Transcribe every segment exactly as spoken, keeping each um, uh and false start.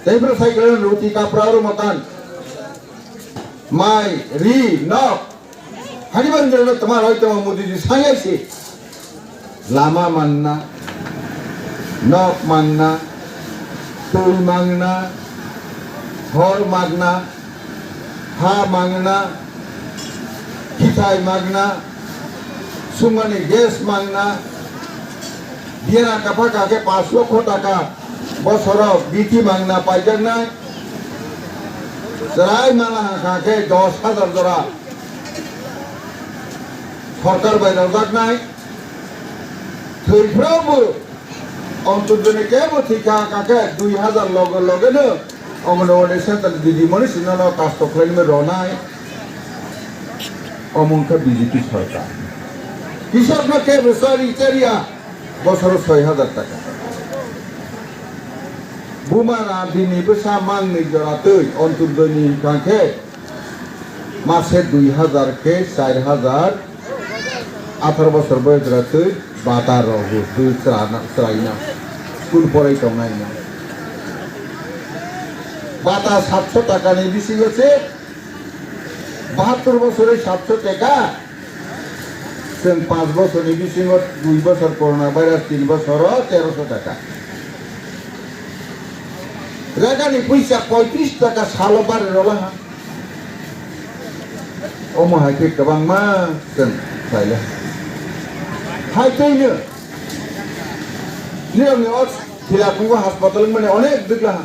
Tei bwrwi sai kwrwng roti kapra aro makan. Mai, ri, nok. Hani ban jora tama roi tama Modi ji sangai si. Lama manna, nok manna, twi mangna, hor magna, ha mangna, kithai magna, sumani gas mangna, biyana kapha kakhe paanch lokho taka bosoro biti mangna paijaknai, chwrai mangna kakhe dos hajar jora sorkar bai rwjaknai. Thwiphraobo Antyodoi ni kebo thwikha kakhe dui hajar loge loge no Anganwadi center didi mani sinano kasto khlainai ronai. Omo wngkha B J P sorkar. Hisab no kebo sari chariya bosoro soi hajar taka. Buma radini bwsa mangni jora twi Antyodoi ni wngkha khe mase dui hajar khe char hajar, atharo bosor boyos jora twi bata rogo twi chwraina, chwraina, school porai tongnai no. Bata satso taka ni bisingo se bahattor bosori satso taka, chwng panch bosor ni bisingo dui bosor corona virus, tin bosoro teroso taka. Rega ni puisa poitris taka salo bari rola ha. Omo hai khe kwbangma chwng khlaila. Hai twi no nirok ni o Thila kungo hospital mane onek dwkla ha.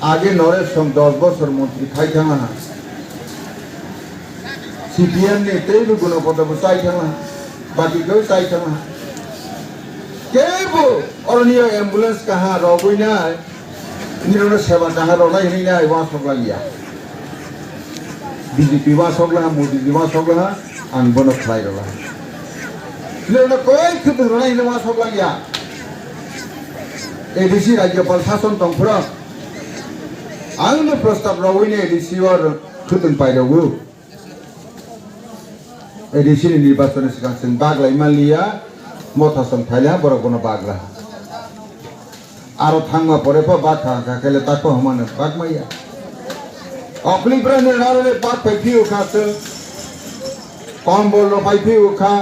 Age Noresh Song dos bosor montri khai thangla ha. C P M ni teibo Gunopodo bo chai thangla ha. Baki kebo chai thangla ha. Kebo oroni o ambulance kaha rogwi nai. Nirokno seba kaha rwnai hwnwi nai uansuk langya. B J P uansuk laha, Modi ji uansuk laha, ang bono khlai rwlaha. Nirokno koi khwtwng rwnai hwnwi uansuk langya. A D C Rajyapal sason tong phuru angno prostab rwui ni A D C o khwtwng pai rwo. A D C ni nirbachon ni swkang chwng baglai manliya, motha song phaila borok bono bagla. Aro thangma pore pho bak kha kha khe le tak pho hwnmano bak maya. Okli bwrwi ni naro le bak phai phiyok kha chwng. Kombol rw phai phiyok kha.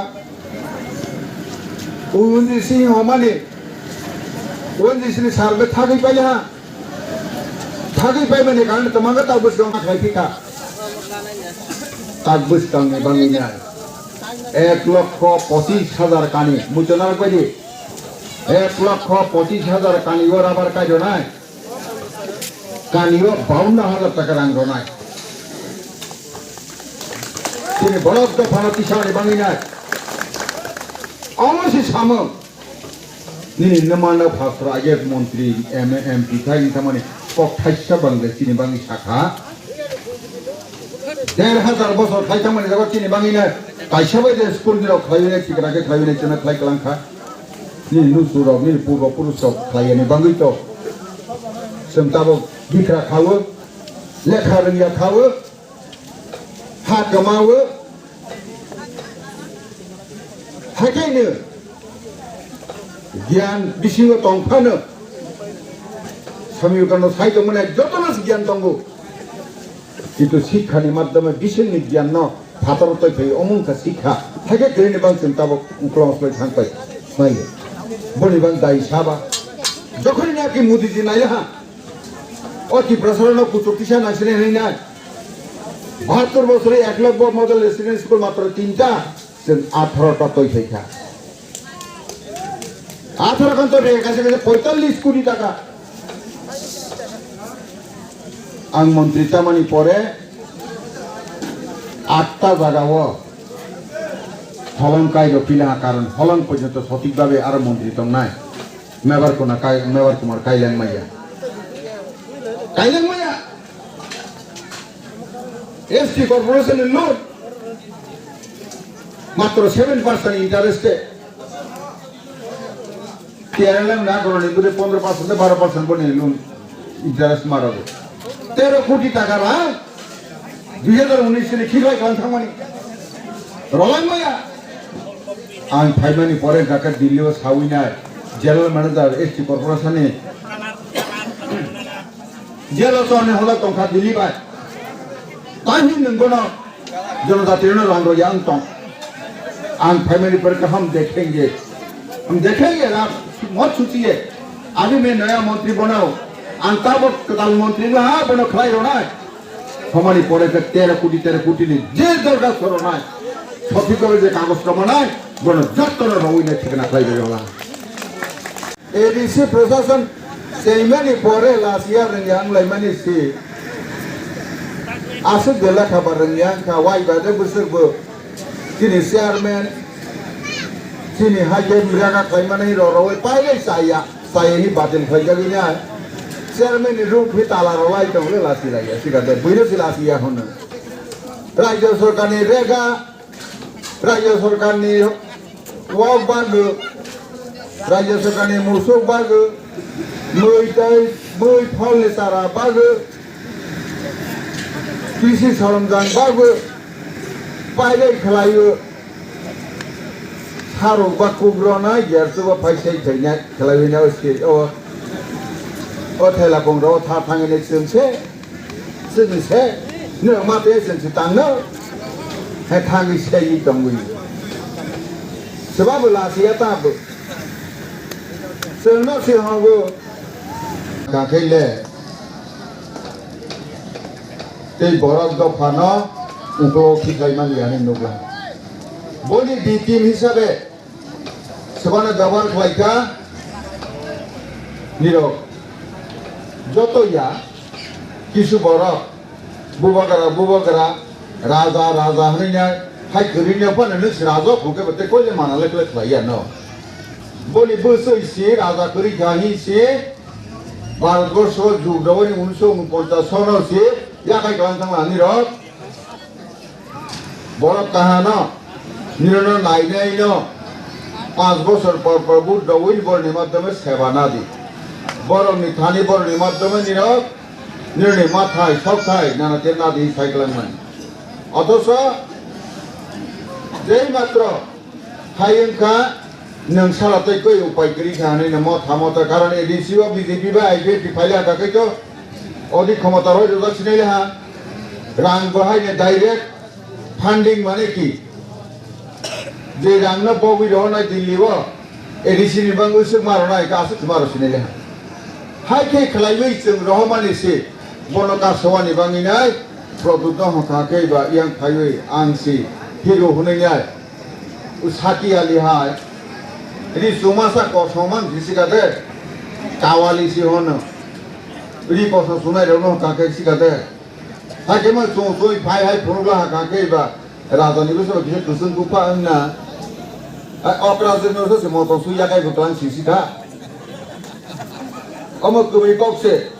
Unji sing hwnmani. Unji sini sal be thagwi paila ha. Thagwi paimani karon twmangkha tak bwskang ma khlai phikha. Tak bwskangni bangwi nai. Ek lokho pochis hajar kani, muchunarok baidi. Ek lokho pochis hajar kani o rabar kai rwnai. Kani o baunno hajar taka rang rwnai. Chini borok dophano tisani bangwi nai. Omo se samung. Nini nwmano phasra I A S montri, M A, M P thai wngkha mani kok thaisa bangla chini bangwi sakha. Der hajar bosor khai thangmani jaga chini bangwino kaisa bai je school ni rok khlaiwino, tikra khe khlaiwino, chwngno khlai kwlangkha. Nini nusu rok, nini purbo purush rok khlaiyani bangwi to. Chwng tabok bikra khawo, lekha rwngya khawo. Ha kwmawo. Hakhe no giyan bisingo tong phano Swami Vivekananda sai tongmani jotono se giyan tongo. Kintu sikhani madhyame bisingni giyanno phataro toi phai omo wngkha sikha. Hakhe kwrwini bang chwng tabok uklong slai thang pai. Mai. Boni bang dai saba. Jokhoni naki Modi ji nailaha. O Tiprasarano kuchuk kisa naisini hinwi nai. Bahattor bosori ek lakh bo model residence school matro tinta, chwng atharo ta toi phaikha. Atharo khan to rega kaisa kaisa poitallis koti taka. Ang montri chamani pore atta jaga o holong kai rw pila ha, karon holong porjonto sothik bhabe aro montri tongnai. Mebar Kumar kai, Mebar Kumar Kailang maya. Kailang maya. S T corporation ni loan. Matro seven percent interest e. T R L M na koroni gure pondro percent, baro percent boni loan interest maro. Tero koti taka ra. Dui hajar unis ni khiklai khan thangmani. Rolang maya. Ang phaimani pore hwnkha khe Delhi o sawi nai. General Manager S T Corporation ni General Chowdhury hola tongkha Delhi bai. Taihin nwng bono Jonojati no rang rwya wng tong. Ang phaimani pore kaham dekhenge. Ang dekhenge ram mot suchiye. Abhi main naya mantri banao. Ang tabok kwtal mantri wngha bono khlai rwnai. Somani pore khe tero koti, tero koti ni je dorga soronai, sophi kore je kagoj rok manai, bono jotto no rowui nai thikna khlai bai wala. A D C prosason cheimani pore lasiya rwngya wnglaimani si. Aswk de lekha ba rwngya wngkha, wai ba de bwswk bo. Chini chairman, chini hai khe miraga khlaimani rorowoi pailai chaya, chaya hi batil khlaijagwi nai. Chairman ni room phi tala rolai tong le lasi laiya, sikha de buino si lasiya hono. Rajya sorkar ni rega, rajya sorkar ni wak bagwi, rajya sorkar ni musuk bagwi, mui tei mui pholni chara bagwi, Krisi soronjam bagwi pailai khlaio. Sarok ba kuk rwnai, gersu ba phai sei phainai khlaiwi nai o stage o. O thela pung rok tha thangwi nai chwng se, chwng se, nwng ma tei chwng se tangno. Hai thangwi seiwi tongwi. Swbabo lasiya ta bo. Chwngno se hobo. Kakhai le. Tei borok dophano uklo khiklaimani ani nukla. Boni B team hisabe sebano gabar khlaikha nirok joto ya kisu borok bubagra bubagra raja raja hwnwi nai hai kwrwino phano nwk se raja phunukhe bo tei koile mana lekle khlaiya no. Boni bwswi si raja kwrwi kha hi si Bharatborsho jug dawani unisho unoponchas sono si yakhai kwlang thang ani rok. Borok kahano nirokno nainai no panch bosor por por vote dawini borokni madhyome seba nadi. Borokni thani borokni madhyome nirok nirokni mathai sokthai nana te nadi sai kwlangmani. Othocho jei matro Hai wngkha, nwng sala tei koi upai kwrwi kha hwnwi no motha motha, karon A D C o B J P bai I P F T phaile ha kha khe to odi khomota roi rwjak sinai le ha. Rang bo hai ni direct funding mane ki? Je rang no pogwi rohornai Delhi o A D C ni bangwi swk ma rwnai, aswk ma rw sinai le ha. Hai khe khlaiwi chwng rohormani se bono kasowani bangwi nai Pradyut no hokha khe ba yang phaiwi ang si hero hwnwi nai. O saki ali hai. Ri chuma sa kosom man si sika de. Kawali si hono. Ri kosom sunai rok no hokha khe sika de. Hakhe ma chung sui phai hai phunukla hakha khe ba. Raja ni bwswk kisa kusung kupha wngna. Ai okra se no se moto sui yakai bwklang si sika. Omo kwbwi kok se.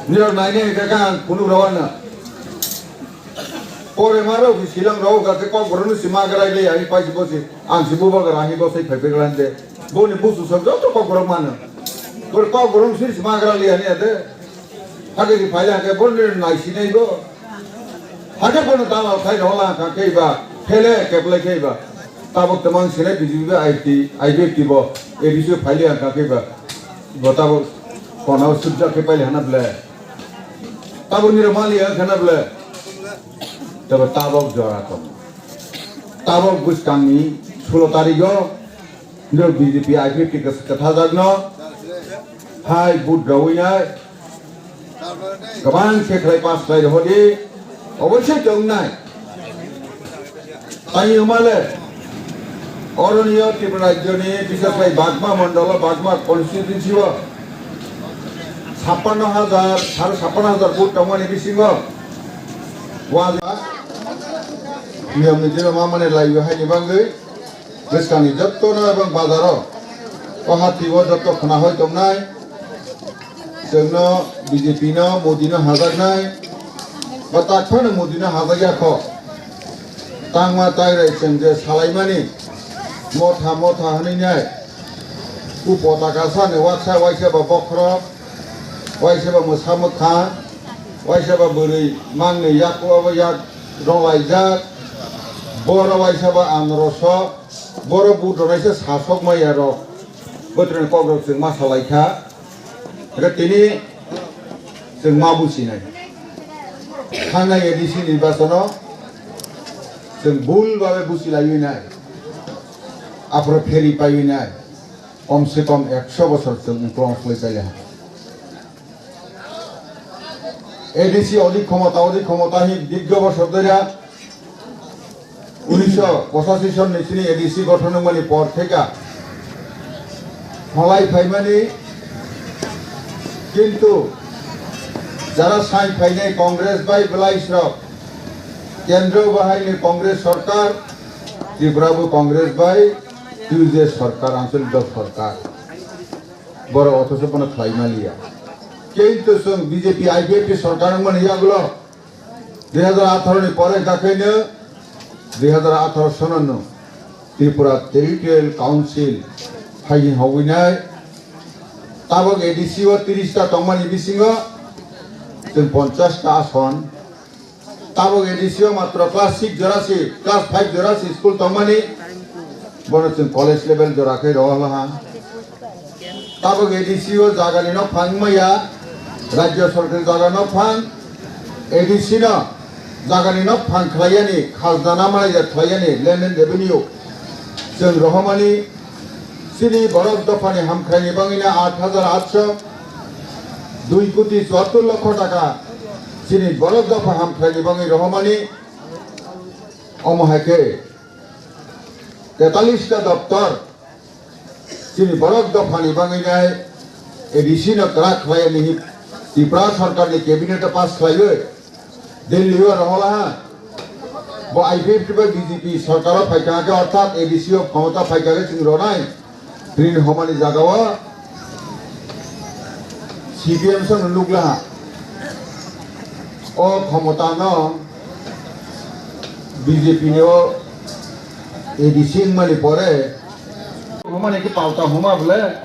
Nirok nainai hwnkha khe ang phunuk rw anw. Pore ma rok si silang rok hwnkha khe kokborok no si ma grai le ani paisi bosi ang si bubagra ani bosai phai phai glan de. Boni busu sok joto kokborok mano. Bor kokborok si si ma gra le ani ade. Hake si phai le hake bor ni nai si nai bo. Hake bono dalal khai rok la hwnkha khe ba phele keplai khe ba. Tabok tamang sile B J P ba I T, I P F T bo A D C phai le hwnkha khe ba. Bo tabok kono sujak khe paile hana ble. Tabok nirok mali ya khana ble. Tabo tabok jora tong. Tabok bwskangni sulo tarigo nirok B J P I P F T kwthajakno hai vote rwinai kwbang khe khlai pass khlai rwhodi oboisai tongnai. Tani umale, oroniyo Tripura rajyoni, bises bai Bagma mondolo, Bagma constituency o, sappanno hajar, sare sappanno hajar vote tongmani bisingo, wa-, niyom niti no mamani laiyo haini bagwi, bwskangni jottono ebong bazaro, o hati o jotto khna hoi tongnai, Chwngno B J P no Modi no hajaknai, ba tak phano Modi no hajakya kho. Tangma tairai chwng je salaimani motha motha hwnwi nai. U potaka sani waksa waisa ba bokhorok, waisa ba mwsa mwkha, waisa ba bwrwi mangni yaku abo yak rwlaijak. Boro waisa ba anoroso, boro budronaisa sasok maya rok. Botroni kokrok chwng ma salai kha. Ega tini chwng ma businai. Thangnai A D C nirbachono chwng bul babe busi laiwi nai. Aphuru pheri paiwi nai. Kom se kom ekso bosor chwng ungklong phlwi paile ha. A D C odik khomota, odik khomota hi dirgho bosor dhori unisho pochashi sonni chini A D C gothon wngmani por theka phalai phaimani, kintu jara sai phainai Congress bai belai srok, kendro bahaini Congress sorkar, Tripura bo Congress bai T U J sorkar, ancholik dol sorkar. Borok othocho bono khlai maliya. Kintu chwng B J P I P F T sorkar wngmani yagulo dui hazar atharo ni pore hwnkha khe no dui hazar atharo sono no Tripura Territorial Council phaigwi hogwi nai. Tabok A D C o tris ta tongmani bisingo chwng ponchash ta ason. Tabok A D C o matro class six jora si, class five jora si school tongmani, bono chwng college level jora khe rohorla ha. Tabok A D C o jagani nok phang maya, rajya sorkar jaga nok phang, A D C no jagani nok phang khlaiyani, khajna namalaijak khlaiyani, land and revenue chwng rohormani, chini borok dophani hamkhraini bangwino aat hajar aatso dui koti chuattor lokho taka chini borok dopha hamkhraini bangwi rohormani. Omo hai khe tetalis ta doptor chini borok dophani bangwi nai A D C no kwrak khlai ani hi Tripura sorkar ni cabinet o pass khlaiwi Delhi o rohorla ha. Bo I P F T bai B J P sorkar o phaikha khe, orthat A D C o khomota phaikha khe chwng ronai. Tini homani jaga o C P M song nukla ha. O khomota no B J P ni o A D C wngmani pore. Homani ki pauta homa bole.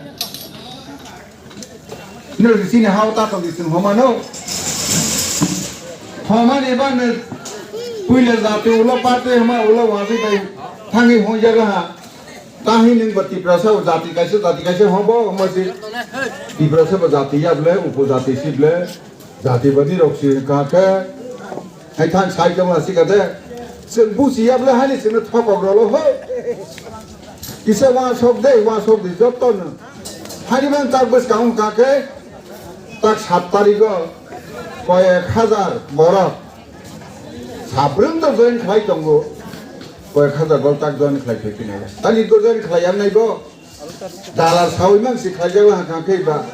Nini chini hao ta tong di chwng homa no. Homa ni ba ne puila jati ulo party homa ulo wasi bai thangi hoi jaga ha. Tahi nwng bo Tiprasa bo jati kaisa, jati kaisa hobo, omo se Tiprasa bo jati ya ble, upo jati si ble, jati bani rok si ka khe. Hai thang sai jong la si ka de. Chwng busi ya ble hani chwng thokok rolo ho. Kisa wa sok de, wa sok de jotto no. Hani ban tak bwskang ka khe, tak sat tarikh o koyek hajar borok. Sabrwng to join khlai tongo. Koyek hajar bol tak join khlai phai phino. Tani to join khlai yang nai bo. Dalar sawi mang si khlai jago ha kang khe ba.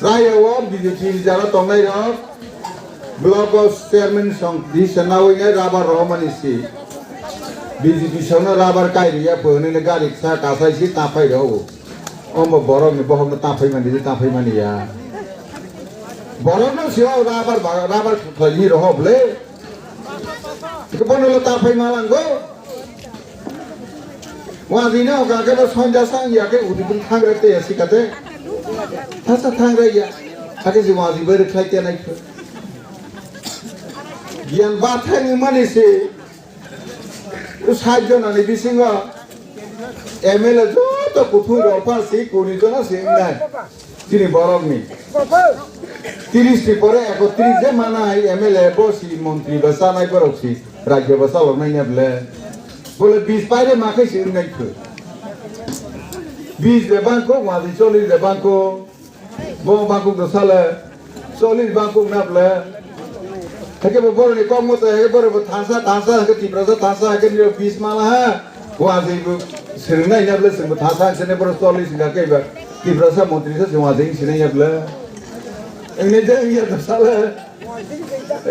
Raya o B J P jara tongnai rok. Block o chairman song di sena wai nai rubber rohmani si. B J P song no rubber kai riya po ne gari sa kasai si ta phai ro. Omo borok ni bohok no ta phai mani ta phai mani ya. Borok no si o rubber ba-, rubber khlai ni roho ble. Bono lo ta phai malango. Wadi no ga ga sonja sang ya ke udi bun thang re te ya sikate. Thasa thang re ya. Ake si wadi ber khlai te nai. Giyan ba thang mani si. Sait jona ni bisingo M L A joto kuthung rok pha si kuni jona si nai. Chini borok ni tiris ni pore ekotris je manai M L A bo si montri ba chanai borok si rajya ba chalok nai ne ble. Bole bis paire ma khai si wngnai khu. Bis de bangko, wadi cholis de bangko. Bo bangkuk do sale, solis bangkuk na ble. Hake bo boroni kok mo to, hake boro bo thansa, thansa, hake Tiprasa thansa, hake niro bis mala ha. Bo aje bo seringnai na ble, sengbo thansa, sene boro solis hingka ke ba. Tiprasa montri sa sengbo aje sinai ya ble. Engne je ya do sale.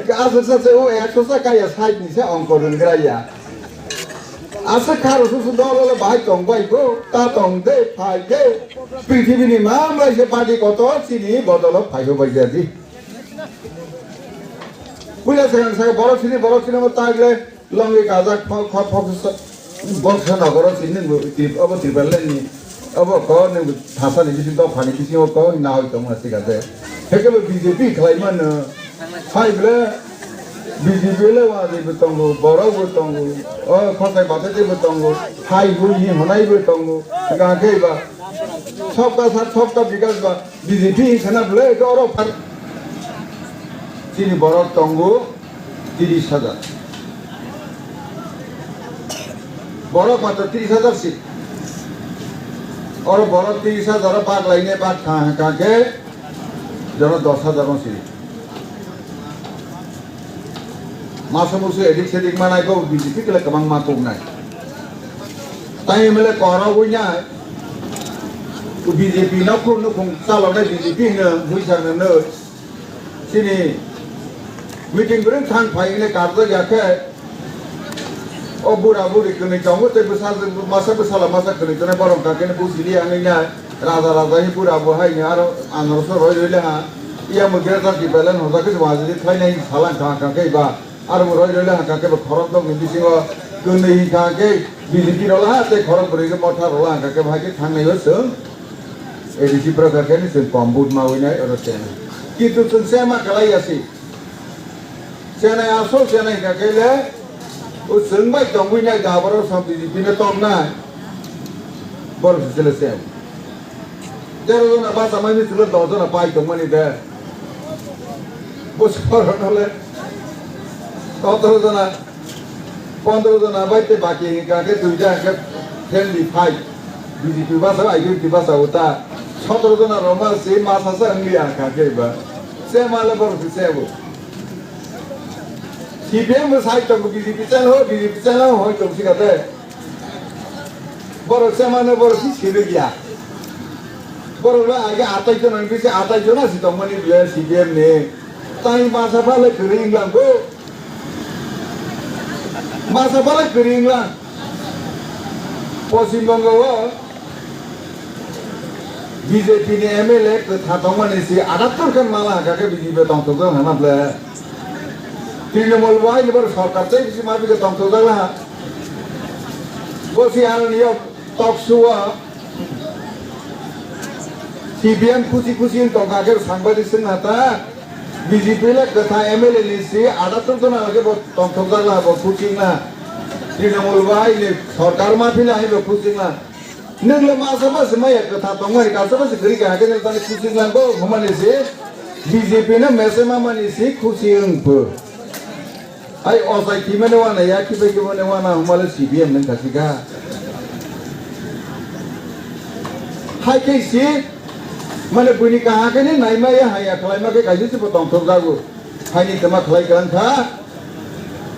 Aswk sa se o ekso sa kaya sait ni se ongkor rwnggra ya. Aswk kha rw su su dol dol bahai tong bai bo, ta tong de, phai de. Prithibi ni mam lai se party kotor chini bodol o phai ho bai ya di. Puila se ang sa borok sini, borok sini mo ta gle longi kajak pho, pho, pho, pho, Boksa nogoro si nwng bo Trip-, obo Tipraland ni, obo ko nwng bo thasa ni bising, dopha ni bising o ko na hoi tong na sika de. Heke bo B J P khlai mano. Hai ble, B J P le wazwi bo tongo, borok bo tongo, o khosai bathai bo tongo, hai hui hi honai bo tongo, hwnkha khe ba sabka sath sabka bikas ba B J P hwnkha na bwle khe oro phar chini borok tongo tiris hajar. Borok matro tiris hajar si. Oro borok tiris hajar o bak laine bak kha hwnkha khe jono dos hajar no si. Masa musu edik sedik manai bo B J P kele kwbangma koknai. Tai M L A korogwi nai B J P no khur nukhung chaloknai B J P no huisar no no. Chini meeting bwrwng thang phai hwnwi karjak ya khe o bura buri kwnwi tongo tei bwsa masa bwsala masa kwnwi tongnai borok hwnkha khe buji liya hwnwi nai. Raja raja hi bura bo hai ni aro anoroso roi roi le ha. Iya mo greater Tipraland hoda khe wajili khlai nai salang kha kha khe ba. Aro mo roi roi le ha kha khe ba khorok dok ni bisingo kwnwi hi kha khe B J P rok la ha tei khorok bwrwi khe motha rok la ha kha khe ba hai khe thang nai o chwng. A D C bwrok kha khe ni chwng kom vote ma wi nai oro chena. Kintu chwng chema kwlai ya si. Chenai asol chenai kha khe le o chwng bai tongwi nai da borok sa B J P no tong nai. Borok se chele se. Tero jona basa mai ni chwlo dos jona pai tong mani de. Bo soro no le sotoro jona, pondro jona bai te baki hwnkha khe duita hwnkhe friendly fight. B J P basa, I P F T basa uta. Sotoro jona roma se masa sa wngya hwnkha khe ba. Se ma le borok se se bo. C P M bo sai tongo, B J P channel ho, B J P channel ho hoi tong sika te. Borok se mane borok si sini gya. Borok la age atai jon ang bisi atai jon asi tong mani bile C P M ni. Tai masa pale kering lang bo. Masa pale kering lang. Posim Bongo o B J P ni M L A kwtha tongmani si adattor khe mala haka khe B J P tongthokjak hwnna ble. Trinamool bo haini bar sarkar tei bisi ma bikhe tongthokjak laha. Bo si ano niyo talk show o C P M khusi khusi wng tongkha khe sangbadik swngna ta B J P le kwtha M L A ni si adattor jona lage bo tongthokjak laha bo khusi wngna. Trinamool bo haini sarkar ma phila hai bo khusi wngna. Nwng le masa masa maya kwtha tongmani kasa masa kwrwi ka hakhe nwng tani khusi nang bo hwnmani se B J P no mese mamani se khusi wng pho. Ai ochai thwi mani wana ya khibai khe mani wana hwnma le C P M nwng kasi kha. Hai khe se mane buini kaha khe ni naima ya haya khlai ma khe kaisa se bo tongthok jago. Hai ni tama khlai klang kha.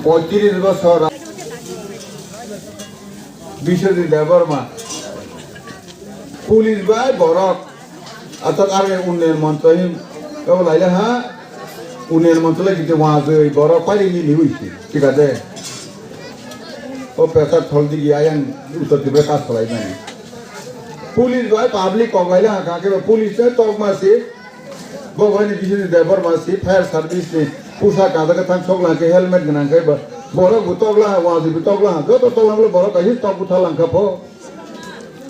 Poitris bosor. Biswajit Debbarma. Police bai borok. Atak are unnayan moncho hin. Kabo laila ha. Unnayan moncho lai kiti wajwi borok pari ni liwi si. Thik ase. O pesar thol digi ayang Uttar Tripura kas khlai mani. Police bai public kok laila ha kake police se tok ma si. Bo bai ni Biswajit Debbarma si fire service ni pusa kaja ke thang sok lang ke helmet gwnang kai ba. Borok bu tok la ha, wajwi bu tok la ha. Joto tok lang borok kaisa tok bu thal lang kha pho.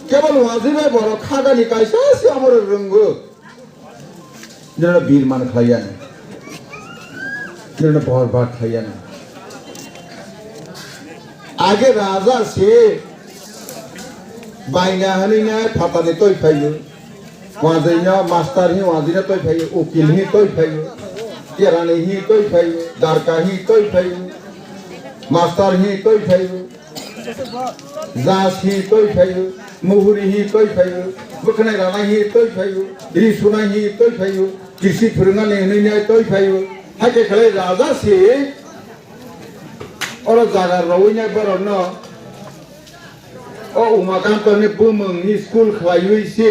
Kebal wazir bai borok khagani kaisa se amoro rwngo. Nirano bir man khlaiyani. Nirano bor bak khlaiyani. Age raja se baina hani na phatani toi phaio. Wazirno master hi wazirno toi phaio, ukil hi toi phaio, kerani hi toi phaio, darka hi toi phaio, master hi toi phaio. Jas hi toi phaio, muhuri hi toi phaio, bwkhanai ranai hi toi phaio, ri sunai hi toi phaio, kisi phwrwngnani hinwi nai toi phaio. Hakhe khlai raja si oro jaga rwui nai borokno, o Umakanto ni bumung ni school khlaiwi si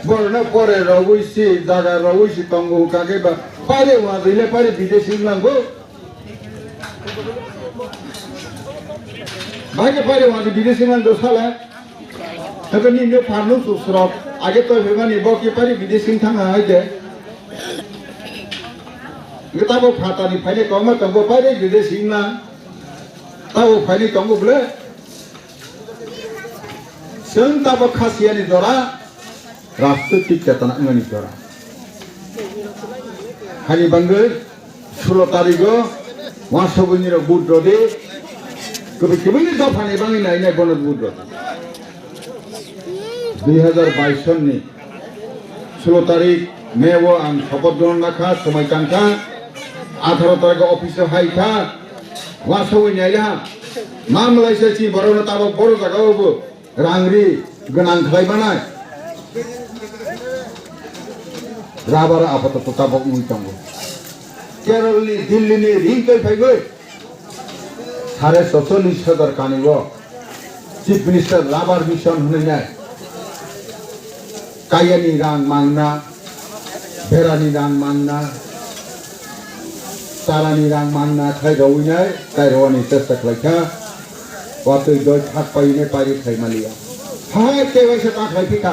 borokno pore rwui si jaga rwui si tongo hwnkha khe ba pare wazwi le pare bidesi wnglango. Bahai khe pari wngkha bidesi nang do sala. Hake ni no pharno susrok. Age to hemani bo ki pari bidesi thang hai de. Nge tabo phatani phaine koma tongo pari bidesi na. Tabo phaine tongo ble. Chwng tabok khasiyani jora, rajnoitik chetona wngmani jora. Hani bangwi sulo tarigo Wasogwini rok vote rodi. Kwbwi kwbwini dophani bangwi nai nai bono vote rodi. Dui hazar bais sonni sulo tarik May o ang sopoth grohon nakha, somoi tangkha. Atharo tarik office o hai kha. Wasogwi nai ha. Mamlai se chi borokno tabok boro jaga o bo. Rang ri gwnang khlai manai. Rabar apato tabok wngwi tongo. Keralni, Dillini ring twi phaiwi sare socholish hajar kani o Chief Minister Rabar Mission hwnwi nai. Kayani rang mangna, berani rang mangna, tarani rang mangna khai rowinai, tai rowani chesta khlaikha. Watwi doi thak painai pairi khai maliya. Hai tei waisa ta khlai phi